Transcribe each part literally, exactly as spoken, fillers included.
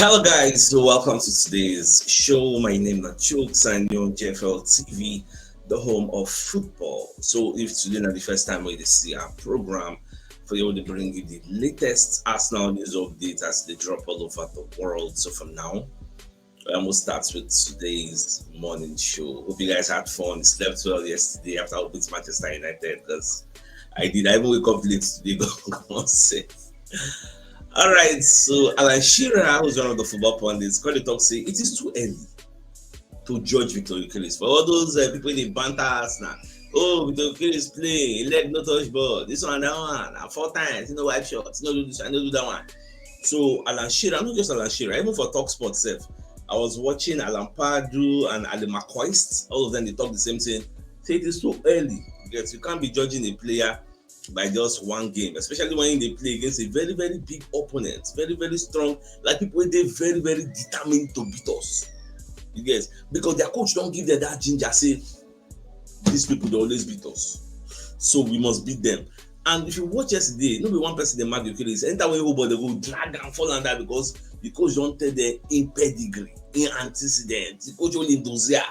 Hello, guys. So welcome to today's show. My name is Chooks, and you're on J F L T V, the home of football. So if today na the first time wey you dey see our program, for you to bring you the latest Arsenal news updates as they drop all over the world. So for now, I almost start with today's morning show. Hope you guys had fun, slept well yesterday after we beat Manchester United, because I did. I even wake up late today. Go on, say. All right, so Alan Shearer, who's one of the football pundits, called the talk say it is too early to judge Victor Gyökeres. For all those uh, people in the banter us now, oh, Victor Gyökeres play, he leg no touch ball. This one, that one, and four times, you know, wipe shot, you know, do this, I know do that one. So Alan Shearer, not just Alan Shearer, even for Talk Sport self, I was watching Alan Pardew and Ali McCoist. All of them, they talk the same thing. Say it is too early. Yes, you can't be judging a player by just one game, especially when they play against a very, very big opponent, very, very strong, like people wey dey very, very determined to beat us. You get, because their coach don't give them that ginger. Say these people they always beat us, so we must beat them. And if you watch yesterday, no be one person dey mark Gyökeres. Anytime wey hold ball, they go drag and fall under because the coach don't tell them in pedigree, in antecedent. The coach only dozier.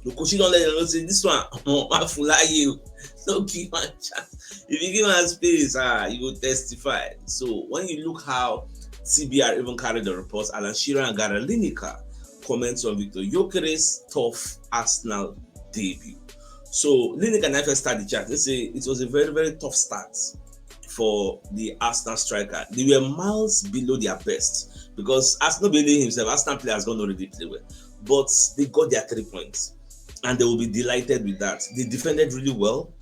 The coach don't let them know say this one, omo, ma fulaye o. No give am chance. If you give am space, ah, you go testify. So when you look how T B R even carried the report, Alan Shearer and Gary Lineker comments on Victor Gyökeres' tough Arsenal debut. So Lineker and I first start the chat. They say it was a very, very tough start for the Arsenal striker. They were miles below their best because Arsenal, believe himself, Arsenal players don't already play well, but they got their three points and they will be delighted with that. They defended really well,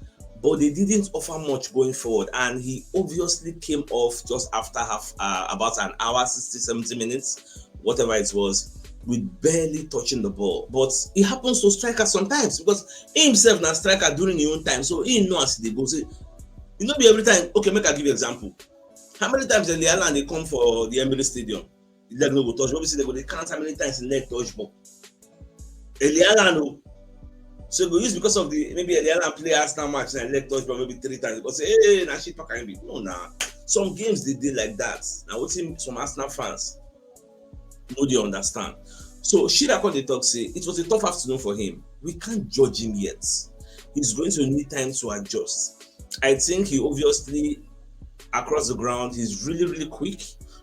but they didn't offer much going forward. And he obviously came off just after half, uh, about an hour, sixty, seventy minutes, whatever it was, with barely touching the ball. But it happens to strikers sometimes because he himself na striker during his own time, so he know as they go. Say, you know, be every time. Okay, make I give you example. How many times Erling Haaland they come for the Emirates Stadium? The leg no go touch. Obviously, they go they count how many times the leg touch ball. Erling Haaland, oh. So go use because of the maybe Erling Haaland play Arsenal match and leg touch ball maybe three times. Because say, hey, na shit pack be. No, nah. Some games they did like that. Now what's him some Arsenal fans? No, they understand. So Shearer called the talk say it was a tough afternoon for him. We can't judge him yet. He's going to need time to adjust. I think he obviously across the ground, he's really, really quick,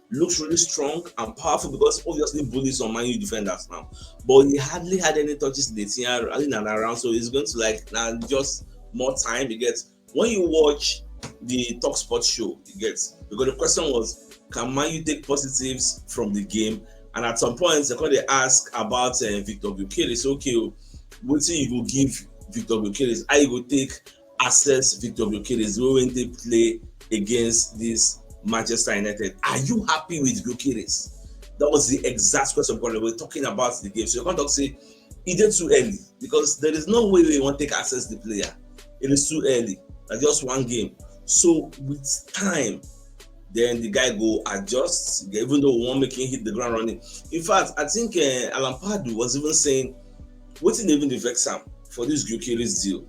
looks really strong and powerful because obviously bullies on Man U defenders now. But he hardly had any touches in the team and around, so he's going to like now just more time. You get when you watch the Talk Sport show, you get because the question was, can Man U take positives from the game? And at some point, they call they ask about uh, Victor Gyökeres. Say, okay, what do you go give Victor Gyökeres? How you go take assess Victor Gyökeres the way when they play against this Manchester United? Are you happy with Gyökeres? That was the exact question because we were talking about the game. So you can't talk say it is too early because there is no way we want to take assess the player. It is too early. That's just one game. So with time, then the guy go adjust. Even though we want make him hit the ground running. In fact, I think uh, Alan Pardew was even saying, "What did even the vex am for this Gyökeres deal?"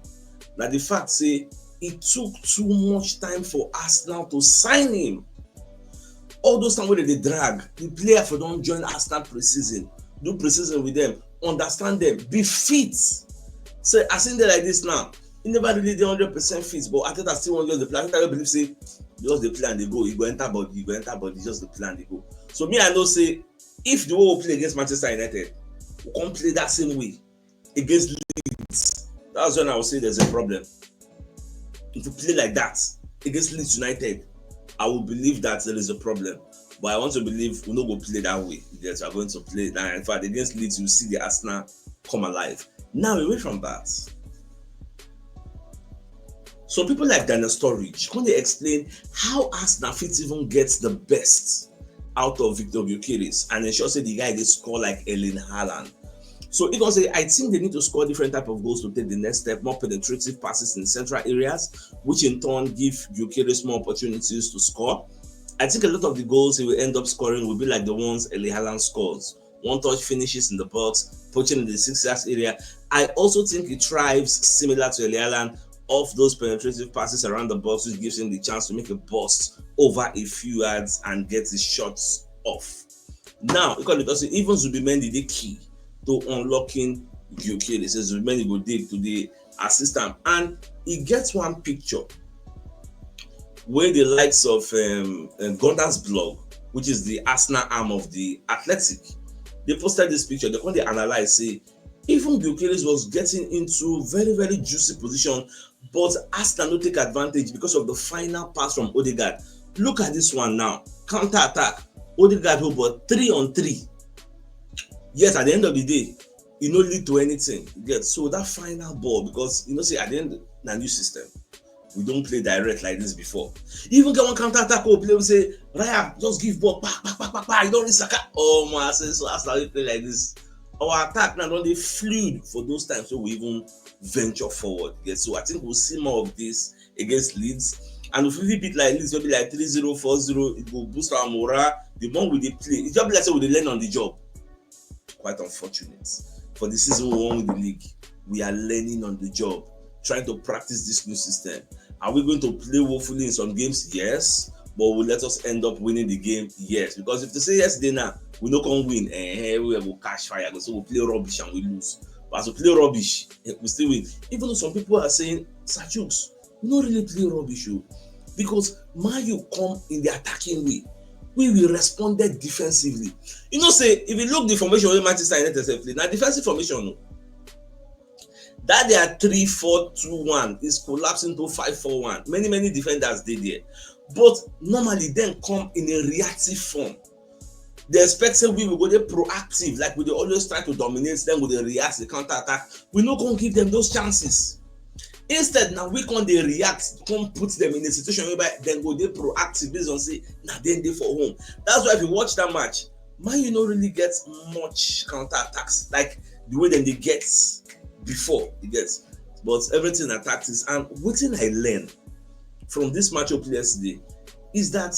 Now the fact say it took too much time for Arsenal to sign him. All those time wey they drag, the player for don't join Arsenal preseason, do preseason with them, understand them, be fit. So I seen there like this now. He never really the hundred percent fit, but I think I still want to the player. I believe say just the plan they go. You go enter body, you go enter body, just the plan they go. So me, I know say if the way we play against Manchester United, we can't play that same way against Leeds. That's when I will say there's a problem. If you play like that against Leeds United, I will believe that there is a problem. But I want to believe we no go play that way. Yes, we are going to play that. In fact, against Leeds, you see the Arsenal come alive. Now, away from that, some people like Daniel Sturridge, can they explain how Arsenal fit even get the best out of Victor Gyökeres and ensure say the guy they score like Erling Haaland? So he can say, I think they need to score different type of goals to take the next step, more penetrative passes in central areas, which in turn give Gyökeres more opportunities to score. I think a lot of the goals he will end up scoring will be like the ones Erling Haaland scores. One touch finishes in the box, poaching in the six yard area. I also think he thrives similar to Erling Haaland off those penetrative passes around the box, which gives him the chance to make a burst over a few yards and get his shots off. Now, because, because even Zubimendi dey key to unlocking Gyökeres. Say Zubimendi go dey to the assistant, and he gets one picture where the likes of um, uh, Gunners Blog, which is the Arsenal arm of the Athletic, they posted this picture. They come dey analyze say even Gyökeres was getting into very, very juicy position, but Arsenal no take advantage because of the final pass from Odegaard. Look at this one now. Counter attack. Odegaard hold ball three on three. Yet at the end of the day, e no lead to anything. You get? So that final ball, because you know say at the end, na new system. We don't play direct like this before. Even get one counter attack, we play, we say, "Raya, just give ball, pa, pa, pa, pa, pa, you don't reach Saka." Oh my, I say, so as we play like this, our attack now don dey fluid for those times wey we even venture forward. Yes, so I think we'll see more of this against Leeds. And if we beat like Leeds, maybe like three zero, four zero, it will boost our morale. The more we dey play, it just be like say we dey learn on the job. Quite unfortunate. For the season we won with the league, we are learning on the job, trying to practice this new system. Are we going to play woefully in some games? Yes. But will let us end up winning the game? Yes. Because if they say yesterday now, we no come win, eh, eh, we go catch fire. So we play rubbish and we lose. But as we play rubbish, eh, we still win. Even though some people are saying, "Sir Jukes, we no really play rubbish o." Because Man U come in the attacking way. We, we responded defensively. You know say, if you look the formation wey Manchester United sef play, na defensive formation o. That their three four two one is collapsing to five four one. Many, many defenders dey there. But normally, dem come in a reactive form. They expect say we will go dey proactive, like we dey always try to dominate, then we dey react, the counter attack. We no come give them those chances. Instead, now we come dey react, come put them in a situation whereby dem go dey proactive based on say na dem dey for home. That's why if you watch that match, Man U no really get much counter attacks like the way dem dey get before. You get? But everything na tactics. And wetin I learn from this match wey play yesterday is that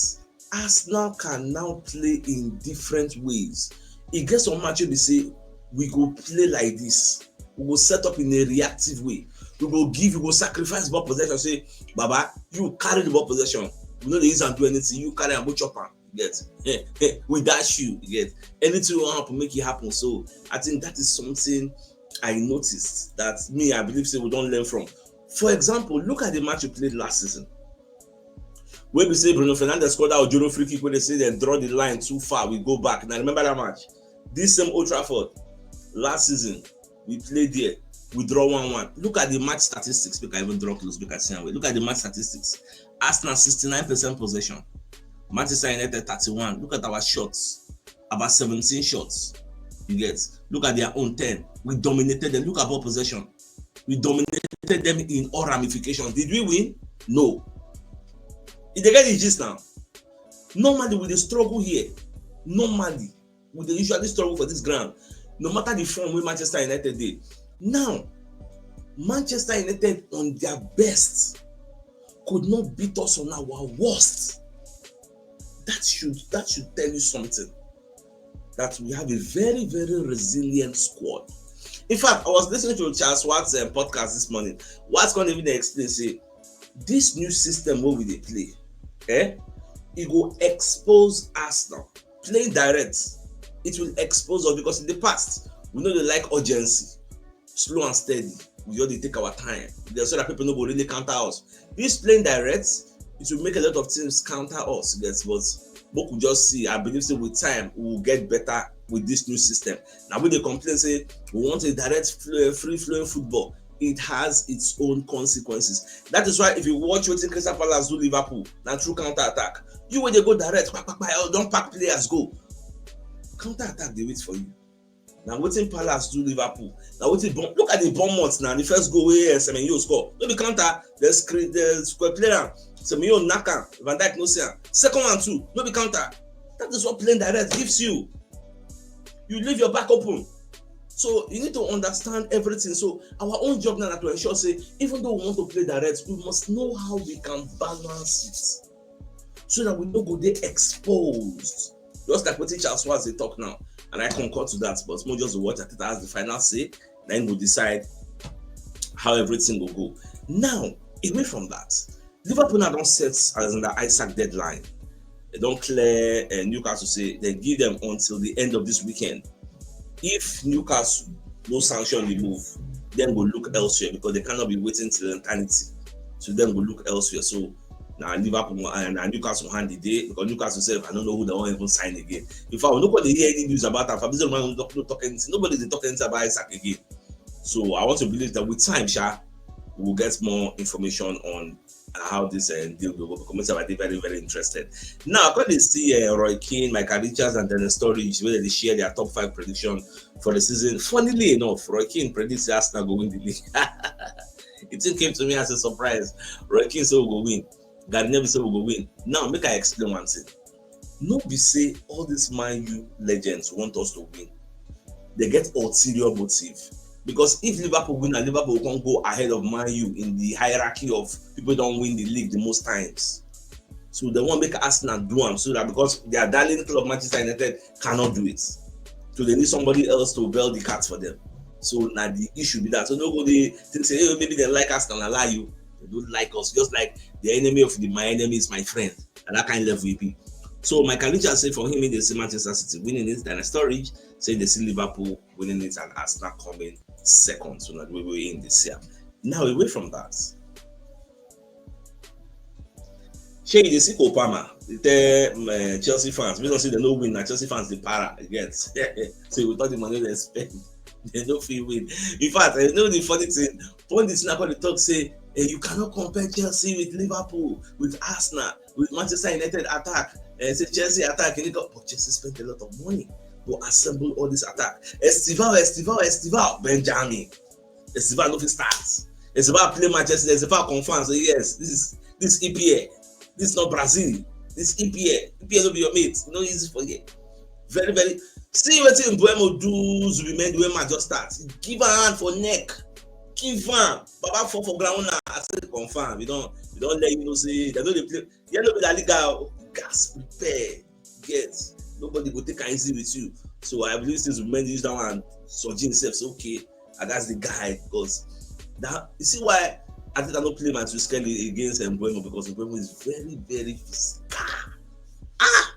Arsenal can now play in different ways. E get some match wey be say we go play like this. We go set up in a reactive way. We go give, we go sacrifice ball possession. Say, "Baba, you carry the ball possession. We no dey use am do anything. You carry am, go chop am." You get? We dash you. You get? Anything wey wan happen, make it happen. So I think that is something I noticed that me, I believe say we don learn from. For example, look at the match we played last season, wey be say Bruno Fernandes scored that Ojoro free kick wey they say dem draw the line too far, we go back. Now remember that match? This same Old Trafford last season, we played there, we draw one one. Look at the match statistics, make I even draw close, make I see am well. Look at the match statistics. Arsenal sixty-nine percent possession, Manchester United thirty-one. Look at our shots, about seventeen shots. You get? Look at their own ten. We dominated them. Look at ball possession. We dominated them in all ramifications. Did we win? No. You dey get the gist now? Normally, we dey struggle here. Normally, we dey usually struggle for this ground, no matter the form wey Manchester United dey. Now, Manchester United on their best could not beat us on our worst. That should, that should tell you something, that we have a very, very resilient squad. In fact, I was listening to Charles Schwarz, um, podcast this morning. Schwarz come even dey explain say this new system wey we dey play, eh, e go expose Arsenal. Playing direct, it will expose us, because in the past, we no dey like urgency. Slow and steady. We just dey take our time. Then so that people no go really counter us. This playing direct, it will make a lot of teams counter us. Yes, but make we just see. I believe say with time, we will get better with this new system. Now we dey complain say we want a direct, fl-, free flowing football. It has its own consequences. That is why if you watch wetin Crystal Palace do Liverpool, na through counter attack. You wey dey go direct, pa, pa, pa, don pack players go. Counter attack dey wait for you. Na wetin Palace do Liverpool. Na wetin Bour-, look at the Bournemouth now. The first goal wey, eh, Semenyo score, no be counter. The screen, the square player, Semenyo knock am. Van Dijk no see am. Second one too, no be counter. That is what playing direct gives you. You leave your back open. So you need to understand everything. So our own job now na to ensure say, even though we want to play direct, we must know how we can balance it, so that we no go dey exposed. Just like wetin Charles Schwarz dey talk now, and I concur to that. But more just watch Arteta as the final say, then go decide how everything go go. Now, away from that, Liverpool now don set Alexander Isak deadline. They don't clear uh, Newcastle, say they give them until the end of this weekend. If Newcastle no sanction the move, then go look elsewhere, because they cannot be waiting till eternity. So then go look elsewhere. So now Liverpool and uh, Newcastle hand the day, because Newcastle self, I don't know who they won't even sign again. In fact, we no go dey hear any news about that. Fabrizio Romano no talk, no talk anything. Nobody dey talk anything about Isak again. So I want to believe that with time, sha, we will get more information on how this uh, deal will go, because I dey very, very interested. Now, I got to see uh, Roy Keane, Michael Richards, and Dennis Sturridge, where they share their top five prediction for the season. Funnily enough, Roy Keane predicts Arsenal go win the league. It thing came to me as a surprise. Roy Keane say we go win. Gary Neville say we go win. Now, make I explain one thing. No be say all these Man U legends want us to win. They get ulterior motive. Because if Liverpool win, and Liverpool can go ahead of Man U in the hierarchy of people don't win the league the most times. So they want make Arsenal do am, so that because their darling club Manchester United cannot do it. So they need somebody else to bell the cat for them. So now the issue be that. So no go they think say, hey, maybe they like Arsenal, I lie you. They don't like us. Just like the enemy of the my enemy is my friend. And that kind of level we be. So Michael Richards say for him, he dey see Manchester City winning it. Then Sturridge say they see Liverpool winning it and Arsenal coming second. So that we will in this year. Now, away from that, shey you dey see Cole Palmer? They tell um, uh, Chelsea fans, we don't see they no win. Now Chelsea fans they para again. So with all the money they spend, they no fit win. In fact, I know the funny thing. Pundits now call the talk say, hey, you cannot compare Chelsea with Liverpool, with Arsenal, with Manchester United attack. And say Chelsea attack, and they got, but Chelsea spent a lot of money to assemble all this attack. Estival, Estival, Estival, Benjamin. Estival no fit start. Estival play Manchester. Estival confirm say yes, this is this E P L. This is not Brazil. This E P L. E P L no be your mate. No easy for you. Very, very. See wetin Mbeumo do Zubimendi when match just start. Give am hand for neck. Give am. Baba fall for ground now. I say confirm. We don't we don't let you know say they no dey play. They no be La Liga. Gas prepare. Get nobody go take am easy with you. So I believe since Zubimendi use that one, Sojin himself say okay, I gas the guy because that you see why I think I don't play Matthew Skelly against Mbeumo because Mbeumo is very, very physical. Ah!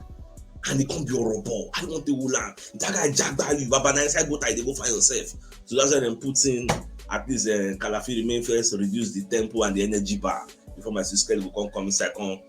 And he can't be a robot. I don't want to hold on. That guy jack by you, Baba, na inside go tie, they go find yourself. So that's why they put in at least uh, Kalafi remain first, reduce the tempo and the energy bar before Matthew Skelly will come come inside, come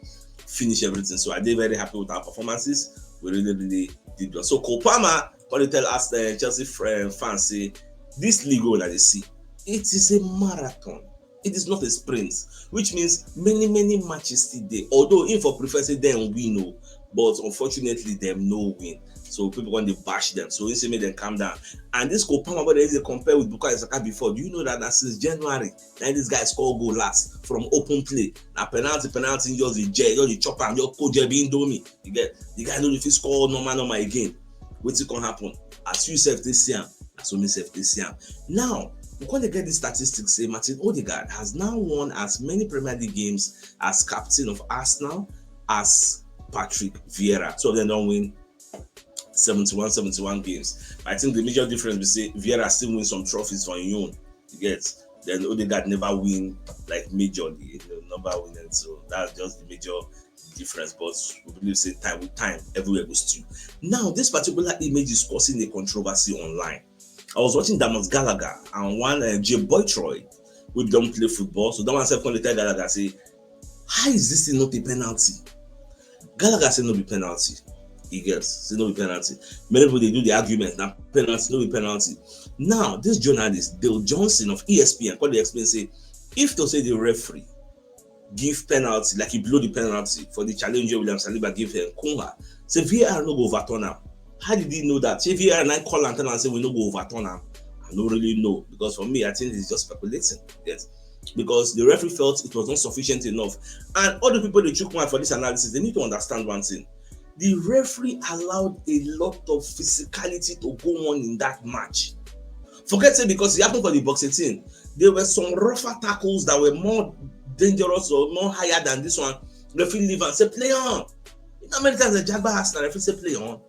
finish everything. So I did very happy with our performances. We really, really did well. So Cole Palmer, what they tell us, uh, Chelsea uh, fans say this league that they see, it is a marathon. It is not a sprint, which means many, many matches still dey. Although if for prefer say dem win o, but unfortunately dem no win. So people want to bash them. So you see me then calm down. And this Cole Palmer, what they compare with Bukayo Saka before, do you know that, that since January, now this guy score goal last from open play. Now penalty, penalty, just the jet, just the chop and just go J B Indomie. You get the guy no dey fit score normal, normal again. Wetin can happen? As you sef dey see am, as we sef dey see am. Now, we come dey get the statistics say Martin Odegaard has now won as many Premier League games as captain of Arsenal as Patrick Vieira. Two of them don't win seventy-one, seventy-one games. I think the major difference we say Vieira still win some trophies for his own. You get then Odegaard never win like majorly, you know, never win, and so that's just the major difference. But we believe say time with time, everywhere goes to. Now, this particular image is causing a controversy online. I was watching Damas Gallagher and one uh, Jay Boytroy, we don't play football. So that one said, "Come tell Gallagher say, how is this thing not a penalty?" Gallagher say no be penalty. He gets say no be penalty. Many people they do the argument now penalty, no be penalty. Now this journalist Dale Johnson of E S P N call the explain say if to say the referee give penalty like he blow the penalty for the challenge wey William Saliba give him Kunga, say V A R no go overturn am. How did he know that? Say V A R na call and tell am say we no go overturn am. I no really know because for me I think he's just speculating. Yes. Because the referee felt it was not sufficient enough. And all the people they chook mouth for this analysis, they need to understand one thing. The referee allowed a lot of physicality to go on in that match. Forget it because it happened for the box eighteen. There were some rougher tackles that were more dangerous or more higher than this one. Referee leave and say play on. You know how many times the Jagba has the referee say play on.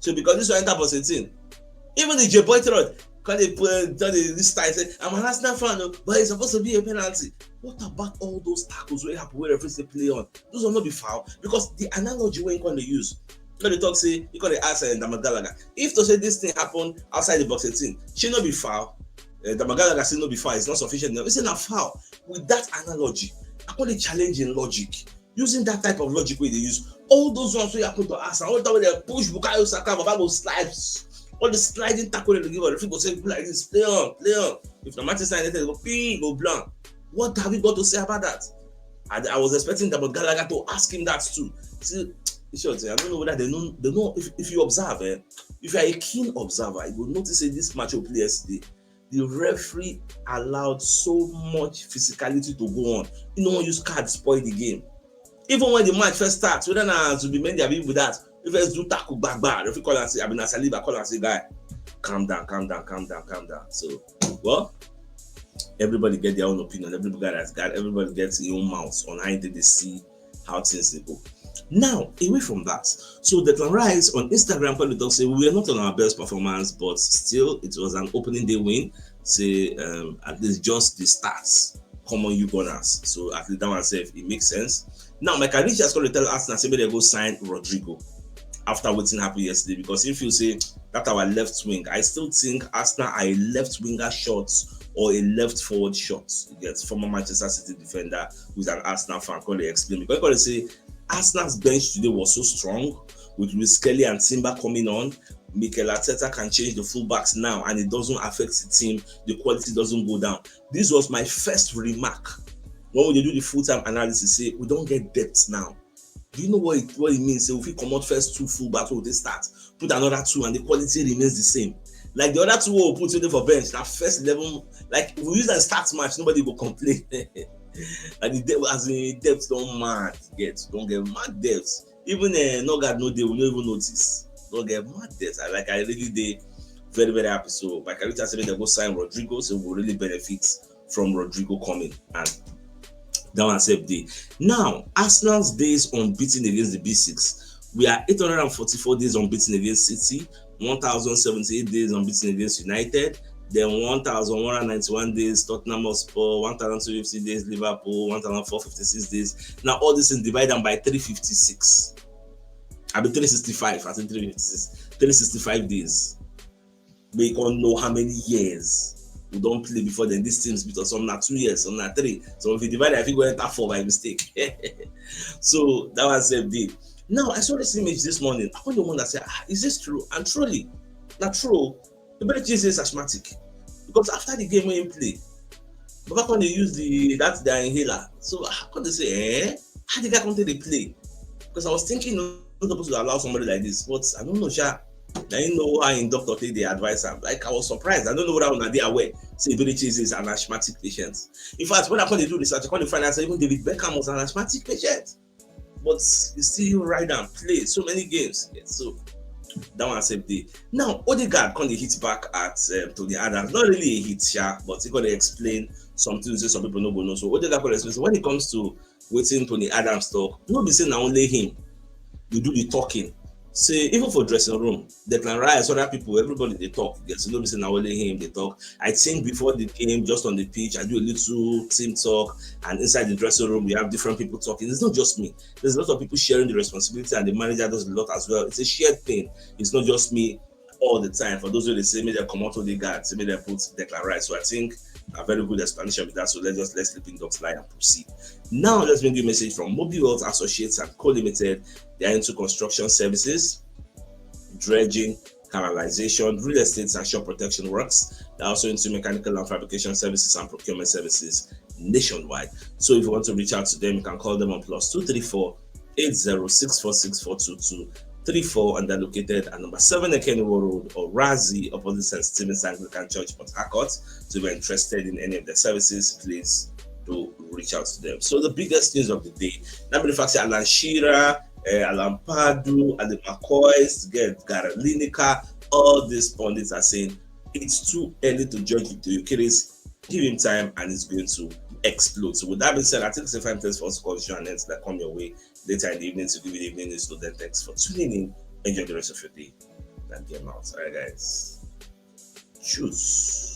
So because this one enter box eighteen, even the J Boy Terod Can they put, can they this style say, "I'm an Arsenal fan, oh, but it's supposed to be a penalty." What about all those tackles wey happen wey referee say play on? Those are not be foul, because the analogy wey him come dey use, no dey talk say, he come dey ask uh, Dama Gallagher, if to say this thing happen outside the box eighteen, shey no be foul? Uh, Dama Gallagher say no be foul, it's not sufficient enough. He say na foul. With that analogy, I come dey challenge him logic. Using that type of logic wey dey use, all those ones wey happen to us, and all the time wey dem push Bukayo Saka, Baba go slide, all the sliding tackle wey dem give us, referee go say, "Like this, play on, play on." If na Manchester United, go pee, go blank. What have you got to say about that? I, I was expecting Dama Gallagher to ask him that too. See, in short, I don't know whether they know. They know if, if you observe, eh, if you are a keen observer, you will notice say this match wey play yesterday, the referee allowed so much physicality to go on. He no wan use card spoil the game. Even when the match first start, whether na Zubimendi abi with that, he first do tackle gbagba, referee call am say, abi na Saliba call am say, "Guy, calm down, calm down, calm down, calm down." So, well, everybody get their own opinion. Everybody has got, everybody gets his own mouth on how they see how things dey go. Now, away from that, so Declan Rice on Instagram come dey talk say we were not on our best performance, but still it was an opening day win. Say um, at least just the stats come on you Gunners. So at least that one sef, it makes sense. Now, Michael Richards come dey tell Arsenal say make dem go sign Rodrigo after wetin happen yesterday, because if you say that our left wing, I still think Arsenal are a left winger short or a left forward short. You get former Manchester City defender who is an Arsenal fan come dey explain, because he come dey say Arsenal's bench today was so strong with Luis Kelly and Timber coming on. Mikel Arteta can change the fullbacks now and it doesn't affect the team. The quality doesn't go down. This was my first remark when we dey do the full-time analysis, say we don get depth now. Do you know what it, what it means? Say we fit comot first two fullbacks wey we take start, put another two, and the quality remains the same. Like the other two wey we put today for bench, na first eleven. Like, if we use am start match, nobody go complain. And the depth, as in, depth don mad, get, don get mad depth. Even uh, Nørgaard no dey, we no even notice. Don get mad depth. I, like, I really dey very, very happy. So Michael Richards say make dem go sign Rodrigo, so we go really benefit from Rodrigo coming, and that one sef dey. Now, Arsenal's days unbeaten against the Big Six. We are eight hundred and forty-four days unbeaten against City, one thousand seventy-eight days unbeaten against United, then one thousand one hundred ninety-one days Tottenham Hotspur, one thousand two hundred fifty days Liverpool, one thousand four hundred fifty-six days. Now, all this is divided by three fifty-six. I mean, three sixty-five, I think three fifty-six, three sixty-five days. Make you come know how many years we don play before then. These teams, because some na two years, some na three. So if you divide, I fit go enter four by mistake. So that was sef dey. Now, I saw this image this morning. I come dey wonder say, ah, is this true? And truly, na true. Eberechi Eze is asthmatic, because after the game wey he play, Baba come dey use the, that their inhaler. So I come dey say, eh, how the guy come take dey play? Because I was thinking, no supposed to allow somebody like this, but I don't know, sha. I didn't know how him doctor take dey advise am. Like, I was surprised. I don't know whether una dey aware say Eberechi Eze is an asthmatic patient. In fact, when I come dey do research, I come dey find out say even David Beckham was an asthmatic patient. But he still ride and play so many games. So that one sef dey. Now, Odegaard come dey hit back at um, Tony Adams. Not really a hit, sha, but he come dey explain something wey some people no go know. So Odegaard come dey explain say when it comes to wetin Tony Adams talk, no be say na only him dey do the talking. Say even for dressing room, Declan Rice, other people, everybody dey talk. Yes, no be say na only him dey talk. I think before the game, just on the pitch, I do a little team talk, and inside the dressing room, we have different people talking. It's not just me. There's a lot of people sharing the responsibility, and the manager does a lot as well. It's a shared thing. It's not just me all the time. For those wey dey say make dem comot Odegaard, say make dem put Declan Rice. So I think a very good explanation with that. So let's just let sleeping dogs lie and proceed. Now let's bring you a message from Mobi Wealth Associates and Co Limited. They are into construction services, dredging, canalization, real estate, and shore protection works. They're also into mechanical and fabrication services and procurement services nationwide. So if you want to reach out to them, you can call them on plus two three four eight zero six four six four two two three four, and they're located at number seven Ekeniwo Road, Orazi, opposite Saint Stephen's Anglican Church, Port Harcourt. So if you're interested in any of their services, please do reach out to them. So the biggest news of the day, na be the fact say Alan Shearer, uh, Alan Pardew, Alex McCoist, Gary Lineker, all these pundits are saying it's too early to judge Victor Gyökeres. Give him time and he's going to explode. So with that being said, I think it's a fine place for us to call the show and end that come your way later in the evening to give you the evening news. So then thanks for tuning in. Enjoy the rest of your day. That game out. All right, guys. Choose.